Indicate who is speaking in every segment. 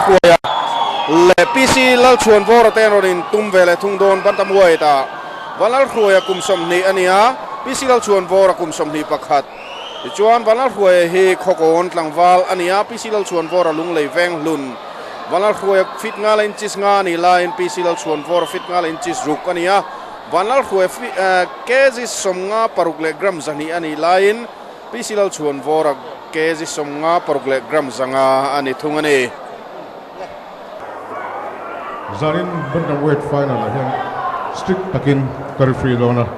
Speaker 1: Vanlalhruaia leh PC Lalchhuanvawra te an rawn in tum ve leh thung dawn Bantam Weight ah. Vanlalhruaia kum 20 a ni a, PC Lalchhuanvawra kum 21. Tichuan Vanlalhruaia hi Khawkawn tlangval a ni a, PC Lalchhuanvawra Lunglei Venghlun. Vanlalhruaia feet nga la inches nga a nih laiin PC Lalchhuanvawra feet nga la inches ruk a ni a, Vanlalhruaia kg 56 leh gram 200 a nih laiin PC Lalchhuanvawra kg 56 leh gram 500 a ni thung a ni.
Speaker 2: Zanin Bantamweight final ah hian strict takin ka referee dawn a,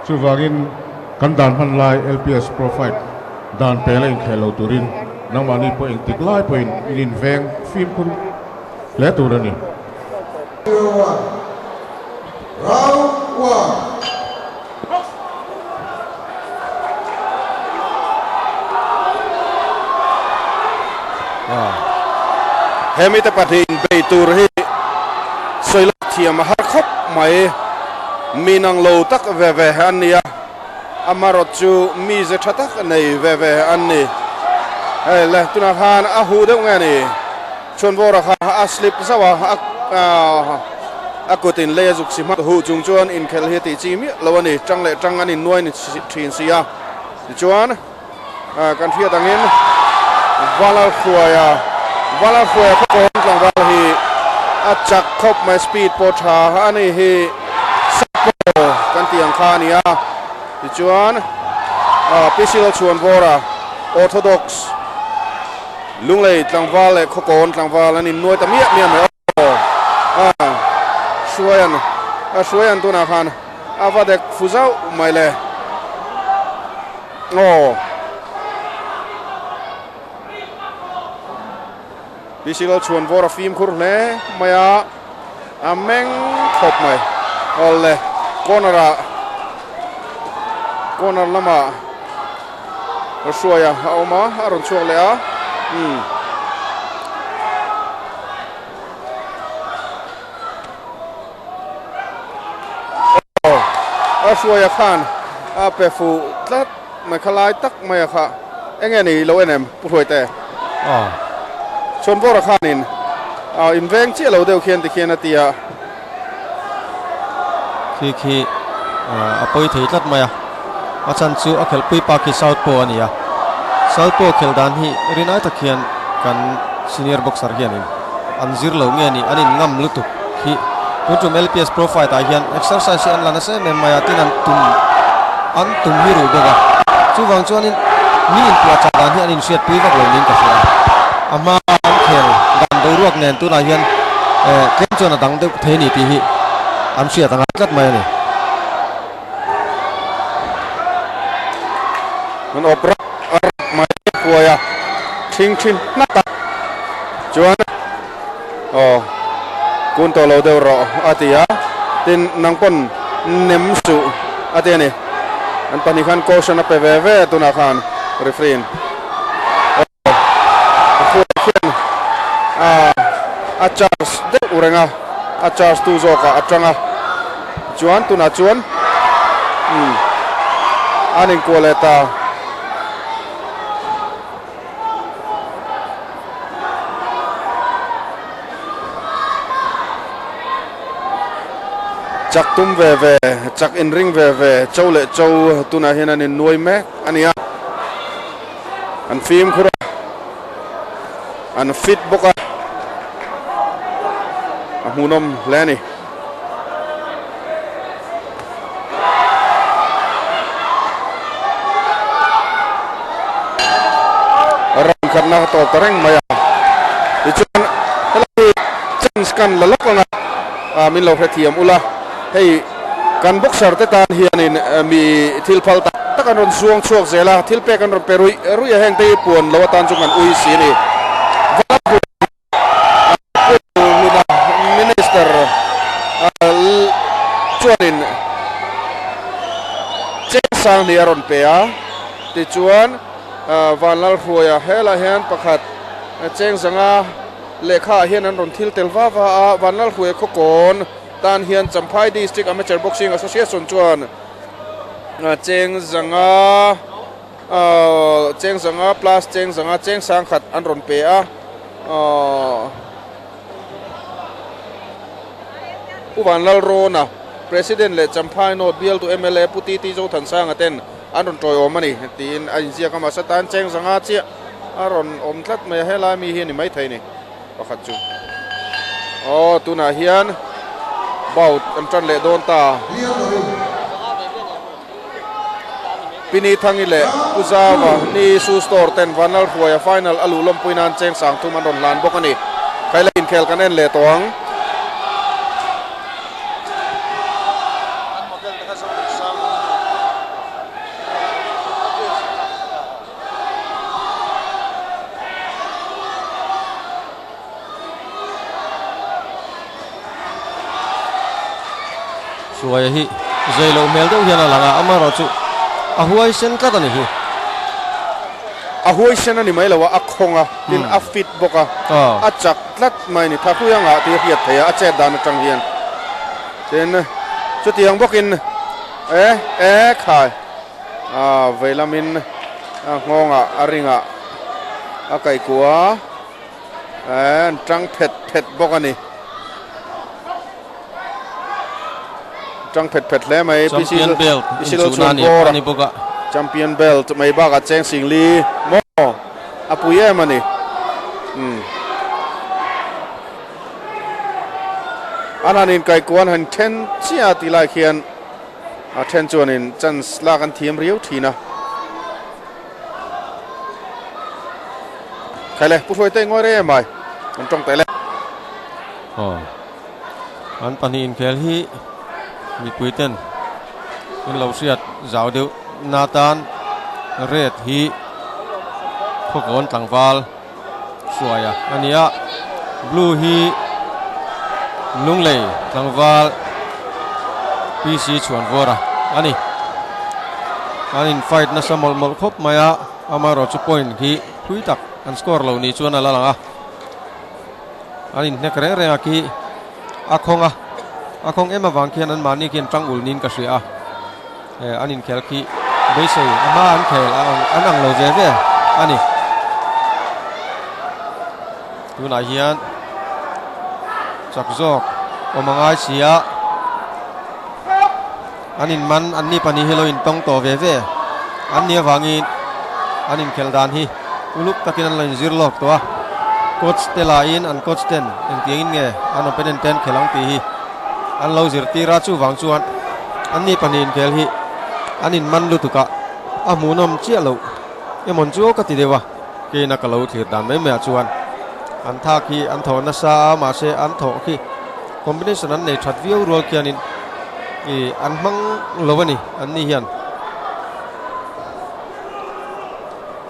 Speaker 2: chuvangin kan dan hman lai LPS Pro Fight dan pela inkhel lo turin nangmahni pawh engtik lai pawhin in inveng fimkhur hle tur a ni.
Speaker 3: Round one.
Speaker 1: He mite pahnih inbei tur hi sawi lak thiam a har khawp mai. Mi nang lo tak ve ve an ni a, amarawt chu mize tha tak nei ve ve an ni. Hei le tunah khan a huh deuh nge ni? Chhuanvawra kha a slip zauh a, a kutin lei a zuk si hma huh chung chuan inkhelh hi a tih chi miah lo a ni. Tang leh tang an innuai ni thin si a. Tichuan kan hriat angin Valalhruaia, Valalhruaia khawkawn tlangval hi a chak khawp mai, speed pawh tha a ni hi Sapo kan tih ang kha a ni a. Tichuan Pisilo Chhuanvawra Orthodox Lunglei tlangval leh Khawkawn tlangval an innuai ta miah miah mai aw. A Hruaian a Hruaian tunah khan a va dek fu zauh mai le. Aw. PC Lalchhuanvawr a fimkhur hle mai a, a meng khawp mai. Aw le corner ah corner lamah Hruaia a awm a, a rawn chhuak leh a, umm. Aw, a Hruaia khan a pe fuh tlat mai kha lai tak mai a kha. Enge ni lo en em Pu Hruaite?
Speaker 4: Aw.
Speaker 1: Chhuanvawra khanin inveng chiah lo deuh khian tikhian a ti a.
Speaker 4: Khi khi a pawi thei tlat mai a, a chhan chu a khelhpui pa khi South Paw a ni a, South Paw khelh dan hi rinai tak hian kan senior boxer hianin an zir lo nge ni, an in ngam lutuk hi tun tum LPS Pro Fight ah hian exercise hi an la nasa em em mai a, tin an tum an tum hi ruh bawk a, chuvang chuanin mi inpuahchah dan hi an inhriatpui vak lo niin ka hria a, a hma an khel dan boruak nen tunah hian Eh, tlem chuan a dang deuh thei a ni tih hi an hriat a ngai tlat mai a ni.
Speaker 1: An awp rap rap mai huai a, thing thin hnak a, chuan aw kun tawh lo deuh rawh a ti a, tin nang pawn nem suh a ti a ni. An pahnih khan caution a pe ve ve tunah khan referee in. Huai hian a charge deuh reng a, a charge tu zawkah a tang a, chuan tunah chuan umm an inkuah leh ta. Chak tum ve ve, chak inring ve ve, cho leh cho tunah hian an innuai mek a ni a. An fimkhur a, an fit bawk a, a hmuhnawm hle a ni. Round khatna ka tawp ta reng mai a, tichuan helai hi chance kan la lawk ang a, min lo hrethiam ula hei. Kan boxer te tan hianin mi thil phal tak tak an rawn zuang chhuak zel a, thil pek an rawn pe ruih ruih a, hengte hi puan lo atan chu kan ui si a ni. Valpuihluna Minister chuanin cheng sang hnih a rawn pe a, tichuan Vanlalhruaia helaiah hian pakhat cheng zanga lehkhaah hian an rawn thil tel va va a, Vanlalhruaia khawkawn Tan hian Champhai District Amateur Boxing Association chuan cheng zanga cheng zanga plus cheng zanga cheng sangkhat an rawn pe a. Pu Vanlalrawna, President leh Champhai North bialtu mla Pu TT Zothansanga ten an rawn tawiawm a ni tiin a inziak a, mahse tan cheng zanga chiah a rawn awm tlat mai a, helai mi hi a ni maithei ni pakhat chu. Aw tunah hian bout an tan leh dawn ta. Pini Thangi leh Pu Zava ni Su Store ten Vanlalhruaia final a luh lawmpui nan cheng sang thum an rawn hlan bawk a ni. Khaila inkhel kan en leh tawh ang.
Speaker 4: Hruaia hi zei loh hmel deuh hian a lang a, amaherawhchu a huaisen tlat a ni hi.
Speaker 1: A huaisen a ni mai lo a, a khawng a, tin a fit bawk a, a chak tlat mai a ni. Thahrui a ngah tih a hriat theih a, a chet dan atang hian. Tin, chutiang bawkin e e khai a vei lamin a nghawngah a ringah a kaihkuah. An tang phet phet bawk a ni. Tang phet phet hle mai.
Speaker 4: Champion belt inchuhna a ni bawk a.
Speaker 1: Champion belt mai bakah cheng sing li maw a pui em a ni. An han inkaikuan han then chiah a tih lai khian a then chuanin chance lak an thiam riau thin a. Khaile Pu Hruaite ngawi rei em ai an tawng taih le.
Speaker 4: Aw an pahnih inkhel hi mipui ten in lo hriat zau deuh na tan red hi khawkawn tlangval hruaia a ni a blue hi lunglei tlangval PC Chhuanvawra a ni. An in fight nasa mawlh mawlh khawp mai a amaherawhchu point hi thui tak an score lo ni chuan a la lang a an inhnek reng reng a khi a khawng a a khawng em avang khian an mahni khian tang ul niin ka hria a eh an inkhel khi beisei a hma an khel a ang an ang lo ve ve a ni tunah hian chak zawk awm a ngai si a an in man an ni pahnih hi lo in tawng tawh ve ve an ni avangin an inkhel dan hi uluk takin an lo inzir lawk tawh a coach te lahin an coach ten engtiangin nge an opponent ten khel ang tih hi an lo zirtir a chuvang chuan an ni pahnih inkhel hi an in man lutuk a a hmuhnawm chiah loh emawn chu ka ti deuh a keina ka lo thlir dan mai mai ah chuan an thak hi an thawh nasa a mahse an thawh khi combination an nei that viau rual khianin ih an hmang lo a ni an ni hian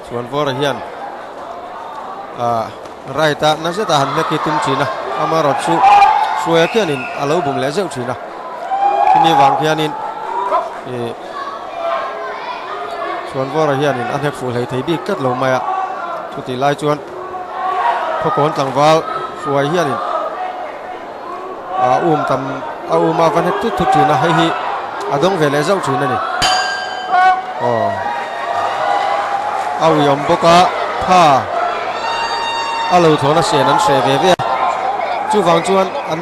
Speaker 4: chuan vawra hian ah right a na zet a han hlek hi tum thin a amaherawh chu hruaia khianin a lo bum leh zeuh thin a khimi vang khianin ih chuan vawra hianin a hnek fuh hlei thei bik tlat lo mai a chutih lai chuan khawkawn tlangval hruai hianin a um tam a um a va hnek thut thut thin a hei hi a dawng ve leh zauh thin a ni aw a ui awm bawk a tha a lo thawn a sen an hreh ve ve a chuvang chuan an.